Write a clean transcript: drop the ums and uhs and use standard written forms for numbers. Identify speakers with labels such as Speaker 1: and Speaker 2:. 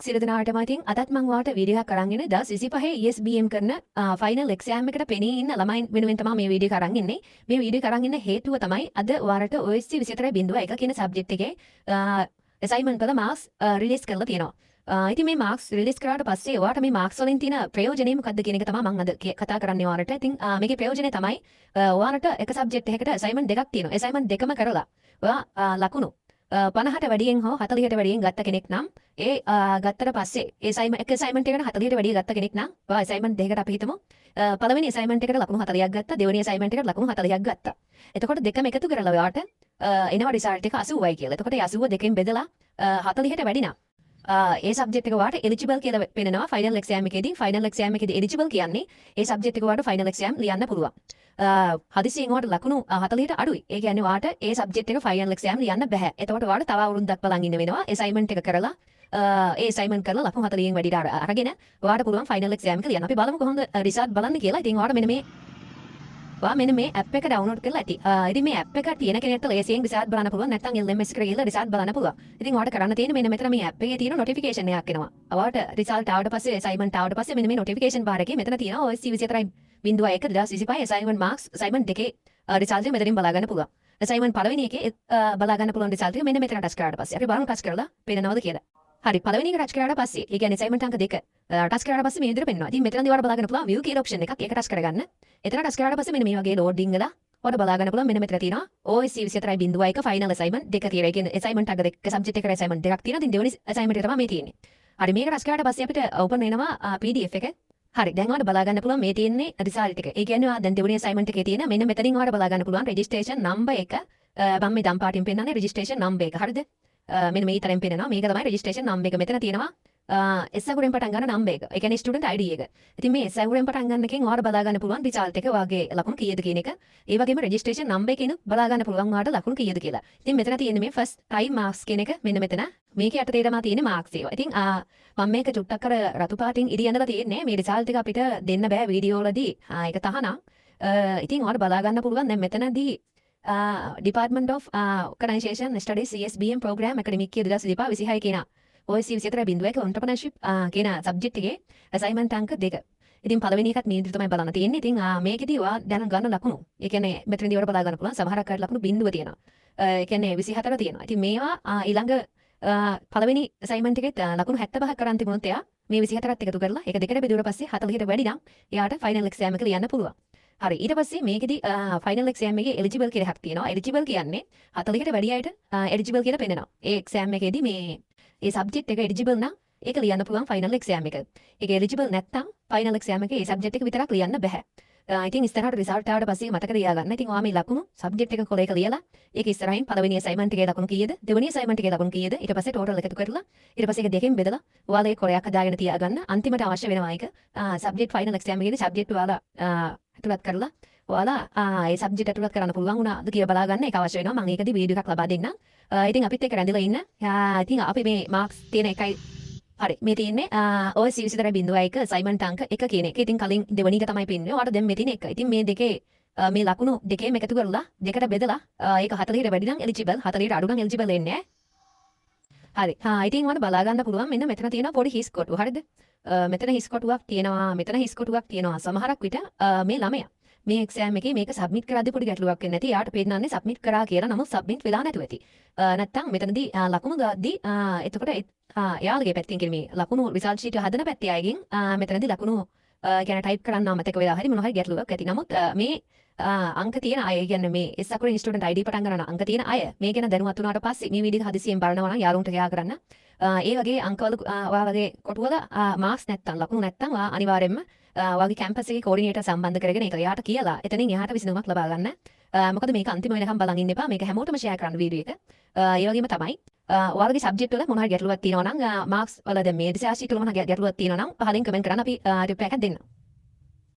Speaker 1: සියලු දෙනාටම ඉතින් අදත් මං ඔයාලට වීඩියෝ එකක් අරන් එන්නේ 2025 ESBM කරන ෆයිනල් එක්සෑම් එකට පෙනී ඉන්න ළමයින් වෙනුවෙන් තමයි මේ වීඩියෝ එක අරන් ඉන්නේ. මේ වීඩියෝ එක අරන් ඉන්න හේතුව තමයි අද ඔයාලට OSC 24.1 කියන සබ්ජෙක්ට් එකේ ඇසයින්මන්ට් වල මාක්ස් රිලීස් කරලා තියෙනවා. ඉතින් මේ මාක්ස් රිලීස් කරාට පස්සේ ඔයාලට මේ මාක්ස් වලින් තියෙන ප්‍රයෝජනය මොකද්ද කියන එක තමයි මං අද කතා කරන්නේ ඔයාලට. ඉතින් මේකේ ප්‍රයෝජනය තමයි ඔයාලට එක සබ්ජෙක්ට් එකකට ඇසයින්මන්ට් දෙකක් තියෙනවා. ඇසයින්මන්ට් දෙකම කරලා ඔයා ලකුණු 50ට වැඩියෙන් හෝ 40ට වැඩියෙන් ගත්ත කෙනෙක් නම්, ඒ ගත්තට පස්සේ ඒ ඇසයින්මන්ට් එක ඇසයින්මන්ට් එකට 40ට වැඩිය ගත්ත කෙනෙක් නම්, ඔයා ඇසයින්මන්ට් දෙකකට, අපි හිතමු පළවෙනි ඇසයින්මන්ට් එකට ලකුණු 40ක් ගත්තා, දෙවෙනි ඇසයින්මන්ට් එකට ලකුණු 40ක් ගත්තා. එතකොට දෙකම එකතු කරලා ඔයාට එනවා රිසල්ට් එක 80යි කියලා. එතකොට ඒ 80 දෙකෙන් බෙදලා 40ට වැඩි නම් ඒ සබ්ජෙක්ට් එක ඔයාට එලිජිබල් කියලා පෙනෙනවා ෆයිනල් එක්සෑම් එකේදී. ෆයිනල් එක්සෑම් එකේදී එලිජිබල් කියන්නේ ඒ සබ්ජෙක්ට් එක ඔයාට ෆයිනල් එක්සෑම් ලියන්න පුළුවන්. හදිසියෙන් ඔයාට ලකුණු 40ට අඩුයි. ඒ කියන්නේ ඔයාට ඒ සබ්ජෙක්ට් එක ෆයිනල් එක්සෑම් ලියන්න බැහැ. එතකොට ඔයාට තව අවුරුද්දක් බලන් ඉන්න වෙනවා. ඇසයින්මන්ට් එක කරලා, ඒ ඇසයින්මන්ට් කරලා ලකුණු 40න් වැඩිට අරගෙන ඔයාට පුළුවන් ෆයිනල් එක්සෑම් එක ලියන්න. අපි බලමු කොහොමද රිසල්ට් බලන්න කියලා. ඉතින් ඔයාට මෙන්න මේ ඔයා මෙන්න මේ ඇප් එක ඩවුන්ලෝඩ් කරලා ඇති. ඉතින් මේ ඇප් එක තියෙන කෙනෙක්ට ලේසියෙන් රිසල්ට් බලන්න පුළුවන්. නැත්නම් LMS එකට ගිහලා රිසල්ට් බලන්න පුළුවන්. ඉතින් ඔයාට කරන්න තියෙන්නේ මෙන්න මෙතන මේ ඇප් එකේ තියෙන නොටිෆිකේෂන් එකක් එනවා. ඔයාට රිසල්ට් ආවට පස්සේ, ඇසයින්මන්ට් ආවට පස්සේ මෙන්න මේ නොටිෆිකේෂන් බාර් එකේ මෙතන තියෙනවා OSC 24.01 2025 assignment marks, assignment දෙකේ රිසල්ට් එක මෙතනින් බලා ගන්න පුළුවන්. ඇසයින්මන්ට් පළවෙනි එකේ බලා ගන්න පුළුවන් රිසල්ට් එක මෙන්න මෙතන ටච් කරාට පස්සේ. අපි බලමු ටච් කරලා පේනවද කියලා. හරි, පළවෙනි එක ටච් කරාට පස්සේ, ඒ කියන්නේ ඇසයින්මන්ට් අංක 2 ටච් කරාට පස්සේ මේ විදිහට පෙන්වනවා. ඉතින් මෙතනදී ඔයාලට බලා ගන්න පුළුවන් view කියලා ඔප්ෂන් එකක්. ඒක ටච් කරගන්න. එතන ටච් කරාට පස්සේ මෙන්න මේ වගේ ලෝඩින් වෙලා ඔයාලට බලා ගන්න පුළුවන් මෙන්න මෙතන තියෙනවා OSC 24.01 final assignment දෙක කියලා. ඒ කියන්නේ ඇසයින්මන්ට් අංක දෙක, සබ්ජෙක්ට් එකට ඇසයින්මන්ට් දෙකක් තියෙනවා. ඉතින් දෙවෙනි ඇසයින්මන්ට් එක තමයි මේ තියෙන්නේ. හරි, මේක ටච් කරාට පස්සේ අපිට ඕපන් වෙනවා PDF එක. හරි, දැන් ඔයාලට බලා ගන්න පුළුවන් මේ තියෙන්නේ රිසල්ට් එක. ඒ කියන්නේ ඔයා දැන් දෙවෙනි ඇසයින්මන්ට් එකේ තියෙන මෙන්න මෙතනින් ඔයාලට බලා ගන්න පුළුවන් රෙජිස්ට්‍රේෂන් නම්බර් එක. මම මේ දම් පාටින් පෙන්නන්නේ රෙජිස්ට්‍රේෂන් නම්බර් එක. හරිද? මෙන්න මේ තරම් පෙන්නනවා. මේක තමයි රෙජිස්ට්‍රේෂන් නම්බර් එක. මෙතන තියෙනවා S අකුරෙන් පටන් ගන්න නම්බර් එක. ඒ කියන්නේ ස්ටුඩන්ට් ID එක. ඉතින් මේ S අකුරෙන් පටන් ගන්න එකෙන් ඔයාලට බලා ගන්න පුළුවන් රිසල්ට් එක ඔයාගේ ලකුණු කීයද කියන එක. ඒ වගේම රෙජිස්ට්‍රේෂන් නම්බර් එකෙන් බලා ගන්න පුළුවන් ඔයාලට ලකුණු කීයද කියලා. ඉතින් මෙතන තියෙන්නේ මේ ෆස්ට් ටයිම් මාක්ස් කියන එක මෙන්න මෙතන. මේකේ යටතේ තමයි තියෙන්නේ මාක්ස් ඒවා. ඉතින් මම මේක චුට්ටක් අර රතු පාටින් ඉරි ඇඳලා තියෙන්නේ. මේ රිසල්ට් එක අපිට දෙන්න බෑ වීඩියෝ වලදී. ඒක තහනම්. ඉතින් ඔයාලට බලා ගන්න පුළුවන් දැන් මෙතනදී Department of Organization Studies ESBM Program Academic year 2025 26 කියන OSC 24.01 Entrepreneurship කියන සබ්ජෙක්ට් එකේ ඇසයින්මන්ට් අංක 2. ඉතින් පළවෙනි එකත් මේ විදිහට තමයි බලන්න තියෙන්නේ. ඉතින් මේකෙදි ඔයා දැන ගන්න ලකුණු. ඒ කියන්නේ මෙතනදී ඔයාලට බලා ගන්න පුළුවන් සමහරක් අයට ලකුණු බිංදුව තියෙනවා. ඒ කියන්නේ 24 තියෙනවා. ඉතින් මේවා ඊළඟ පළවෙනි ඇසයින්මන්ට් එකෙත් ලකුණු 75ක් කරන් තිබුණොත් එයා මේ 24ත් එකතු කරලා ඒක දෙකට බෙදුවට පස්සේ 40ට වැඩි නම් එයාට ෆයිනල් එක්සෑම් එක ලියන්න පුළුවන්. හරි, ඊට පස්සේ මේකෙදි ෆයිනල් එක්සෑම් එකේ එලිජිබල් කියලා එකක් තියෙනවා. එලිජිබල් කියන්නේ 40ට වැඩි අයට එලිජිබල් කියලා පෙන්නනවා. ඒ එක්සෑම් එකේදී මේ ඒ සබ්ජෙක්ට් එක එලිජිබල් නම් ඒක ලියන්න පුළුවන් ෆයිනල් එක්සෑම් එක. ඒක එලිජිබල් නැත්නම් ෆයිනල් එක්සෑම් එකේ ඒ සබ්ජෙක්ට් එක විතරක් ලියන්න බැහැ. ඉතින් ඉස්සරහට රිසල්ට් ආවට පස්සේ මතක තියාගන්න. ඉතින් ඔයා මේ ලකුණු සබ්ජෙක්ට් එක කොලයක ලියලා ඒක ඉස්සරහින් පළවෙනි ඇසයින්මන්ට් එකේ ලකුණු කීයද, දෙවෙනි ඇසයින්මන්ට් එකේ ලකුණු කීයද, ඊට පස්සේ ටෝටල් එකතු කරලා ඊට පස්සේ ඒක දෙකෙන් බෙදලා ඔයාලා ඒ කොලයක් හදාගෙන තියාගන්න. අන්තිමට අවශ්‍ය වෙනවා ඒක. සබ්ජෙක්ට් ෆයිනල් එක්සෑම් එකේදී සබ්ජෙක්ට් ඔයාලා ඇතුළත් කරලා ඔයාලා ඒ සබ්ජෙක්ට් ඇතුළත් කරන්න පුළුවන් වුණාද කියලා බලා ගන්න ඒක අවශ්‍ය වෙනවා. මම ඒකදී වීඩියෝ එකක් ලබා දෙන්නම්. ඉතින් අපිත් එක්ක රැඳිලා ඉන්න. ඉතින් අපි මේ මාක්ස් තියෙන එකයි. හරි, මේ තියෙන්නේ OSC 24.01 assignment අංක 1 කියන එක. ඉතින් කලින් දෙවෙනි එක තමයි පෙන්නුවේ. ඔයාලට දැන් මේ තියෙන එක. ඉතින් මේ දෙකේ මේ ලකුණු දෙකේම එකතු කරලා දෙකට බෙදලා ඒක 40ට වැඩි නම් එලිජිබල්, 40ට අඩු නම් එලිජිබල් වෙන්නේ නැහැ. හරි. ඉතින් ඔයාලට බලා ගන්න පුළුවන් මෙන්න මෙතන තියෙන පොඩි හිස් කොටුව. හරිද? මෙතන හිස් කොටුවක් තියෙනවා, මෙතන හිස් කොටුවක් තියෙනවා. සමහරක් විට මේ ළමයා මේ එක්සෑම් එකේ මේක සබ්මිට් කරද්දී පොඩි ගැටලුවක් වෙන්නේ නැති. එයාට පේන්නන්නේ සබ්මිට් කරා කියලා. නමුත් සබ්මිට් වෙලා නැතුව ඇති. නැත්තම් මෙතනදී ලකුණු දාද්දී එතකොට එයාලගේ පැත්තෙන් කියන්නේ මේ ලකුණු රිසල්ට් ෂීට් හදන පැත්තේ අයගෙන් මෙතනදී ලකුණු ගැන ටයිප් කරන්න අමතක වෙලා හරි මොන හරි ගැටලුවක් ඇති. නමුත් මේ අංක තියෙන අය, ඒ කියන්නේ මේ S අකුරෙන් ස්ටුඩන්ට් ID පටන් ගන්න අංක තියෙන අය මේ ගැන දැනුවත් වුණාට පස්සේ මේ වීඩියෝ එක හදිසියෙන් බලනවා නම් යාළුවන්ට ෂෙයා කරන්න. ඒ වගේ අංකවල ඔයා වගේ කොටුවල මාක්ස් නැත්තම්, ලකුණු නැත්තම් ඔයා අනිවාර්යෙන්ම ඔයාගේ කැම්පස් එකේ කෝඩිනේටර් සම්බන්ධ කරගෙන ඒක එයාට කියලා එතනින් එහාට විසඳුමක් ලබා ගන්න. මොකද මේක අන්තිම වෙනකම් බලන් ඉන්න එපා. මේක හැමෝටම ෂෙයා කරන්න වීඩියෝ එක. ඒ වගේම තමයි ඔයාලගේ සබ්ජෙක්ට් වල මොන හරි ගැටලුවක් තියෙනවා නම්, මාක්ස් වල දැන් මේ රිසර්ච් ෂීට් වල මොන හරි ගැටලුවක් තියෙනවා නම් පහලින් කමෙන්ට් කරන්න, අපි රිප්ලයි එකක් දෙන්න.